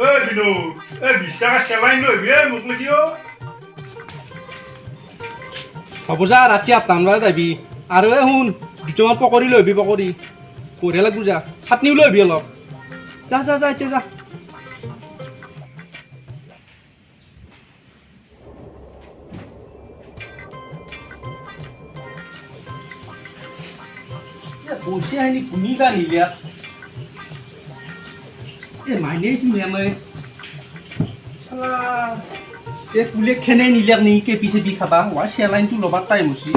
এই বিনোদ, এই 20 টকা চেলাইন লৈ আহিবি মোক লেখি। হ'ব যা, ৰাতি 8টামান বজাত আহিবি। আৰু এই শুন, দুটামান পকৰি লৈ আহিবি, পকৰি বঢ়িয়া লাগব। যা, চাটনিও লৈ আহিবি অলপ। যা যা যা, এতিয়া যা। পইচা আনি কোনিবা নিলিয়া? এ মাইনে কি নিয়া নাই? এই কুলে খেনে নিলিয়াক নি কেপি চেপি খাবা? ৱা, চেলাইনটো ল'বাৰ টাইম হৈছে।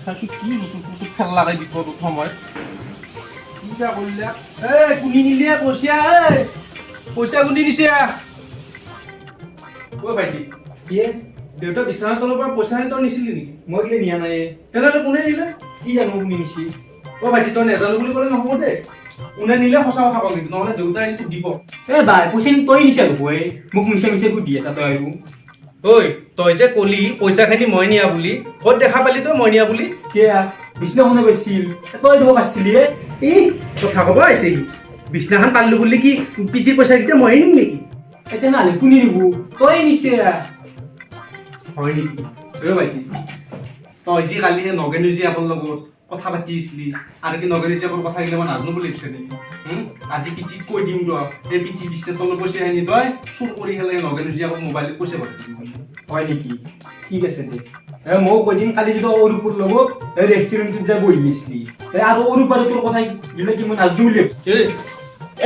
তাৰপিছত কি জুতুক পুতুক খেল লাগে বিপদত সময়ত। কিবা কৰিলা? এই কোনি নিলিয়া পইচা? এই পইচা কোনি নিছে? ঐ ভাইটি। কি? দেউতা বিছনাৰ তলৰ পৰা পইচা আনি তই নিছিলি নেকি? মই কিলে নিয়া নাই। তেনেহ'লে কোনে নিলে? কি জানো কোনে নিছি। অ ভাইটি, তই নাজানো বুলি ক'লে নহ'ব দেই। কোনে নিলে সঁচা কথা কওঁ কিন্তু, নহ'লে দেউতাই তোক দিব। এ ভাই, পইচা তই নিছি আৰু বই মোক মিছা মিছা সুধি আছা তই আৰু। ঐ, তই যে ক'লি পইচাখিনি মই নিয়া বুলি, ক'ত দেখা পালি তই মই নিয়া বুলি? কিয়া, বিছনাখনে গৈছিল, তই দিব পাৰছিলি এ। ই কথা ক'ব আহিছে সি। বিছনাখন পাৰিলো বুলি কি পিজিৰ পইচাকেইটা ময়ে নিম নেকি? এতিয়া নহ'লে কোনে নিব? তই নিছে। হয় নেকি? ঐ ভাইটি, তই যি কালি সেই নগেন জীয়েকৰ লগত কথা পাতি আছিলি, আৰু কি নগেন জীয়েকৰ কথা গিলা মই নাজানো বুলি ভাবিছ নেকি? আজি পিজিক কৈ দিম ৰ, এই পিজি বিছনাৰ তলৰ পইচাখিনি তই চুৰ কৰি পেলাই নগেন জীয়েকক মোবাইলত পইচা পঠাই দিবি বুলি। হয় নেকি? ঠিক আছে দে। এ ময়ো কৈ দিম, কালি যদি অৰূপৰ লগত এই ৰেষ্টুৰেণ্টত যাই বহি আছিলি, এ আৰু অৰূপ আৰু তোৰ কথা গিলা কি মই নাজনো বুলি ভাবছি? এই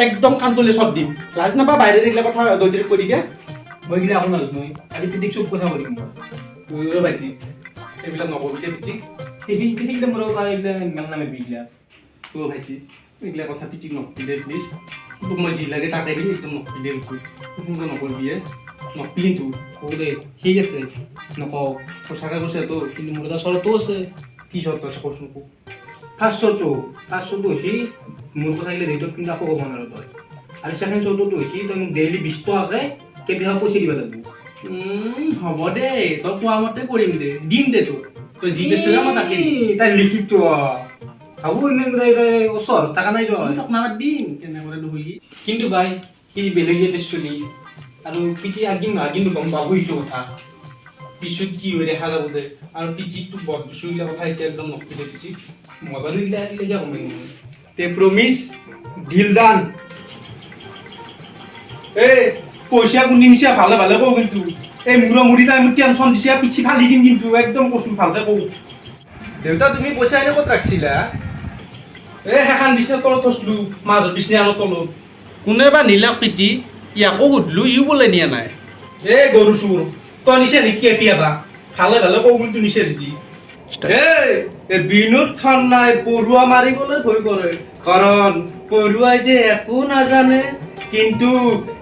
একদম কাণতলে চট দিম। লাজ নাপা বাহিৰে এইগিলা কথা দৈতিক কৈ দিকে? মই গিলা একো নাজনো। আজি পিটিক চব কথা কৈ দিম মই। ঐ ভাইটি, এইবিলাক নকবি দে পিজিক। সেইখিনি মোৰ এইগিলা মেল নামাৰিবি এইগিলা। অ ভাইটি, এইগিলা কথা পিজিক নকবি দে প্লিজ। তোক মই যি লাগে তাকে দিম, একদম নকবি দে কিন্তু। সেনেকুৱা নকৰিবি হে, নকবি কিন্তু। হ'ব দে, ঠিক আছে, নকওঁ। সঁচাকে কৈছে তো? কিন্তু মোৰ এটা চৰতো আছে। কি চৰ্ত আছে, কচোন কো। ফাৰ্ষ্ট চৰটো হৈছে, মোৰ কথা গিলা ৰেটত কিন্তু একো ক'ব নোৱাৰো তই। আৰু ছেকেণ্ড চৰটোতো হৈছে, তই মোক ডেইলি 20 টকাকৈ কেতিয়াবা পইচা দিব লাগিব। হ'ব দে, তই কোৱা মতে কৰিম দে, দিম দে তোক। তই যি বেচি মই তাকে দিম। তাই লিখিত ভাবো, ইমান তাই তাই ওচৰত থকা নাই তই। তোক নামাত দিম কেনেকৈ দেখি। কিন্তু ভাই, সি বেলেগ এটা চলি আৰু পিটি আগদিন নহয় কিন্তু গম পাব এইটো কথা। পিছত কি হৈ দেখা যাব দে। আৰু পিজিক তোক বৰ দিছো, এইগিলা কথা এতিয়া একদম নকবি দে পিজিক। মই বাৰু এইগিলা এইগিলা কমাই। তে প্ৰমিছ? Deal done. এই পইচা কোনে নিছে ভালে ভালে কওঁ কিন্তু। এই মূৰা মূৰি তাই মোক টেনচন দিছে, পিঠি ফালি দিম কিন্তু, একদম কৈছো, ভালকে কওঁ। দেউতা, তুমি পইচা এনে ক'ত ৰাখিছিলা? এই সেইখন বিছনাৰ তলত থৈছিলো, মাজৰ বিছনাখনৰ তলত। কোনে বা নিলাক পিটি? ইয়াকো সুধিলো, ইও বোলে নিয়া নাই। এই গৰু চোৰ, তই নিছে নেকি কেতিয়াবা? ভালে ভালে কওঁ কিন্তু নিছে যদি। এই বিনোদ খান্নাই পৰুৱা মাৰিবলৈ ভয় কৰে, কাৰণ পৰুৱাই যে একো নাজানে। কিন্তু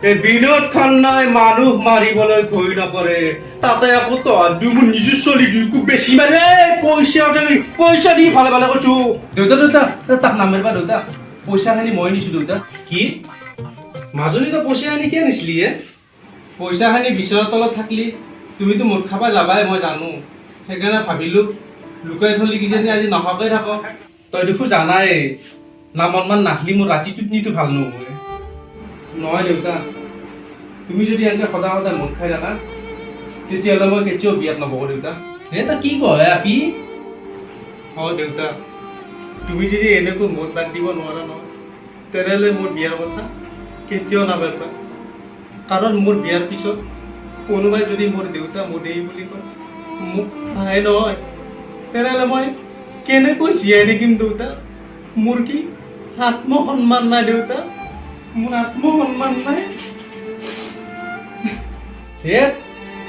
এই বিনোদ খান্নাই মানুহ মাৰিবলৈ ভয় নকৰে। তাতে আকৌ তহঁত দুই মোৰ নিজৰ চলি দুইকো বেছি মাৰে। এই পইচা দে, পইচা দি, ভালে ভালে কৈছো। দেউতা, দেউতা, তাক নামাৰিবা দেউতা। পইচাখিনি মই নিছো দেউতা। কি মাজনী, তই পইচা আনি কিয় নিছিলি হে? পইচাখিনি বিচনাৰ তলত থাকলি তুমিতো মদ খাবা যাবাই, মই জানো। সেইকাৰণে ভাবিলো লুকাই থলি কিজানি আজি নখাকে থাক। তই দেখো জানাই, নামনমান নাখলি মোৰ ৰাতি টোপনিটো ভাল নহয়। নহয় দেউতা, তুমি যদি এনেকে সদায় সদায় মদ খাই থাকা, তেতিয়াহ'লে মই কেতিয়াও বিয়াত নবহো দেউতা। এ তই কি কয় আপি? অ দেউতা, তুমি যদি এনেকৈ মদ বাদ দিব নোৱাৰা নহয়, তেনেহ'লে মোৰ বিয়াৰ কথা কেতিয়াও নাভাবিবা। কাৰণ মোৰ বিয়াৰ পিছত কোনোবাই যদি মোৰ দেউতা মদেই বুলি কয়, মোক হাঁহে নহয়, তেনেহ'লে মই কেনেকৈ জীয়াই থাকিম দেউতা? মোৰ কি আত্মসন্মান নাই দেউতা? মোৰ আত্মসন্মান নাই? হে,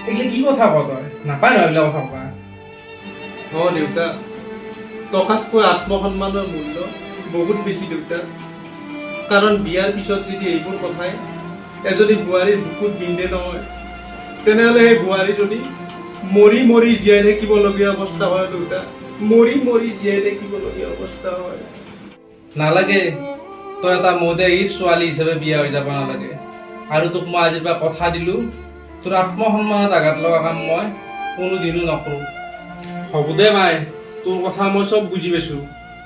এইগিলা কি কথা কৱ তই? নাপায় নহয় এইবিলাক কথা কবা। অ দেউতা, টকাতকৈ আত্মসন্মানৰ মূল্য বহুত বেছি দেউতা। কাৰণ বিয়াৰ পিছত যদি এইবোৰ কথাই এজনী বোৱাৰীৰ বুকুত বিন্ধে নহয়, তেনেহ'লে সেই বোৱাৰীজনী মৰি মৰি জীয়াই থাকিবলগীয়া অৱস্থা হয় দেউতা, মৰি মৰি জীয়াই থাকিবলগীয়া অৱস্থা হয়। নালাগে, তই এটা মদেহীৰ ছোৱালী হিচাপে বিয়া হৈ যাব নালাগে। আৰু তোক মই আজিৰ পৰা কথা দিলো, তোৰ আত্মসন্মানত আঘাত লগা কাম মই কোনোদিনো নকৰোঁ। হ'ব দে মাই, তোৰ কথা মই চব বুজি পাইছো।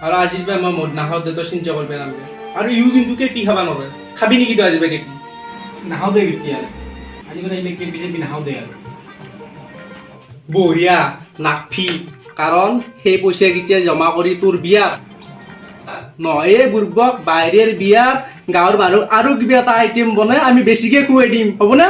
আৰু আজিৰ পৰা মই মদ নাখাওঁ দে, তই চিন্তা কৰিব নালাগে। আৰু ইও কিন্তু কেপি খাবা নোৱাৰে। খাবি নেকি তই আজিৰ পৰা কেপি? নাখাওঁ দে এতিয়া। আজি পৰা এইবিলাক কেবি চেবি নাখাওঁ দে আৰু। বঢ়িয়া, নাকফি। কাৰণ সেই পইচাকেইটা জমা কৰি তোৰ বিয়াত নহয় বুৰ্বক, বাহিৰৰ বিয়াত গাঁৱৰ মানুহ আৰু কিবা এটা আইটেম বনাই আমি বেছিকে খুৱাই দিম, হ'বনে?